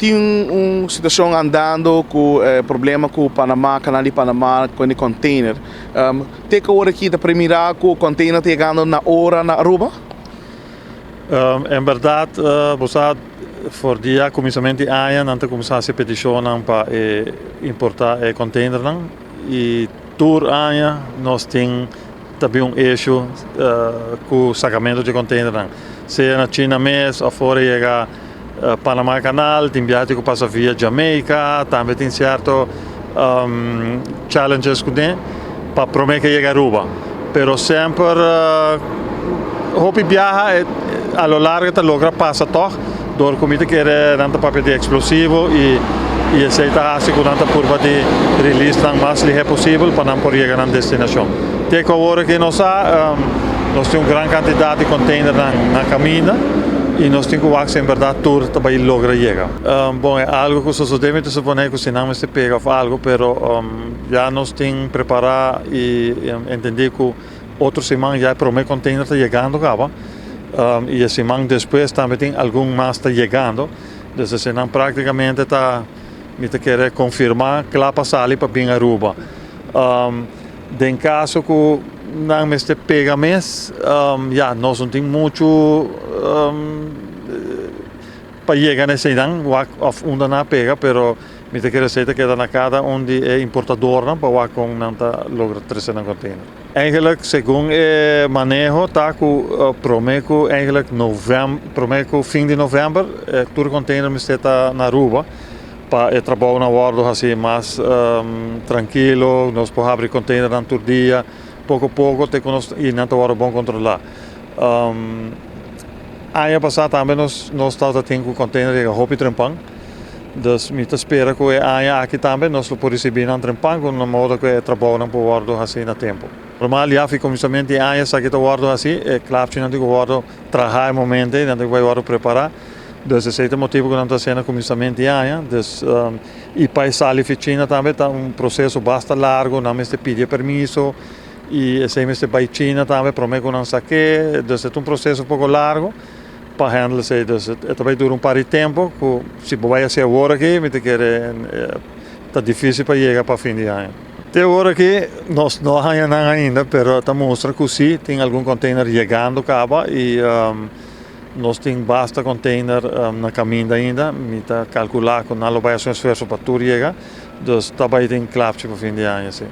Tin un situacion andando cu problema cu Panama, Canal di Panama, cu e container. Te cu awor aki ta premira cu container ta yegando na ora na Aruba? En berdad, bo sa, for dia cuminsamento di aña nan ta cuminsa haci peticionnan pa e importa e containernan y tur aña nos tin ta bin un issue cu sacamento di containernan, sea na China mes of ora yega Panama Canal, tin biaha cu pasa via Jamaica, tambe tin cierto challenges cu den pa prome cu yega Aruba. Pero semper hopi biaha a lo largo ta logra pasa toch, door cu mi ta kere nan ta papia di explosivo y esey ta haci cu nan ta purba di release nan mas lihe posibel pa nan por yega nan destinacion. Te cu awor aki nos sa, nos tin un gran cantidad di container nan na caminda y nos tin cu wak si en berdad tur ta bay logra yega. Bon, e algo cu sosode, mi ta supone cu si nan mester pega of algo, pero ya nos tin prepara y entendi cu otro siman ya e prome container ta yegando caba y e siman despues tambe tin algun mas ta yegando. Dus esnan practicamente ta, mi ta kere confirma, cla pa sali pa bin Aruba. Den caso cu nan mester pega mes, ya, nos no tin mucho pa yega na eseinan wak of unda nan a pega, pero mi ta kere esei ta keda na cada un di e importadornan pa wak con nan ta logra trece nan container. Eigenlijk segun e maneho ta cu prome cu eigenlijk november, prome cu fin di november tur container mester ta na Aruba pa e trabounan wordo haci mas trankilo, nos por habri containernan tur dia poco poco te cu nos y nan ta wordo bon controla. Aña pasa tambe nos tabata tin cu container yega hopi trempan, dus mi ta spera cu e aña aki tambe nos lo por ricibi nan trempan cu na modo cu e trabounan por wordo haci na tempo. Normal ya fi cuminsament di aña esaki ta wordo haci, e klapchinan tin cu wordo traha e momento ey, nan tin cu bay wordo prepara, dus esey ta e motibo cu nan ta haci na cuminsament di aña, dus y pa e sali fi China tambe ta un proceso basta largo, nan mester pidi e permiso y esey mester bay China tambe prome cu nan sake, dus e ta un proceso poco largo pa handle esey, dus e ta bay dura un par di tempo cu si bo bay haci awor aki mi ta kere ta dificil pa yega pa fin di aña. Te awor aki nos no a haña nan ainda, pero ta mustra cu si tin algun container yegando caba y nos tin basta container na caminda ainda. Mi ta calcula cu nan lo bay haci un esfuerzo pa tur yega, dus ta bay tin klapchi pa fin di aña si.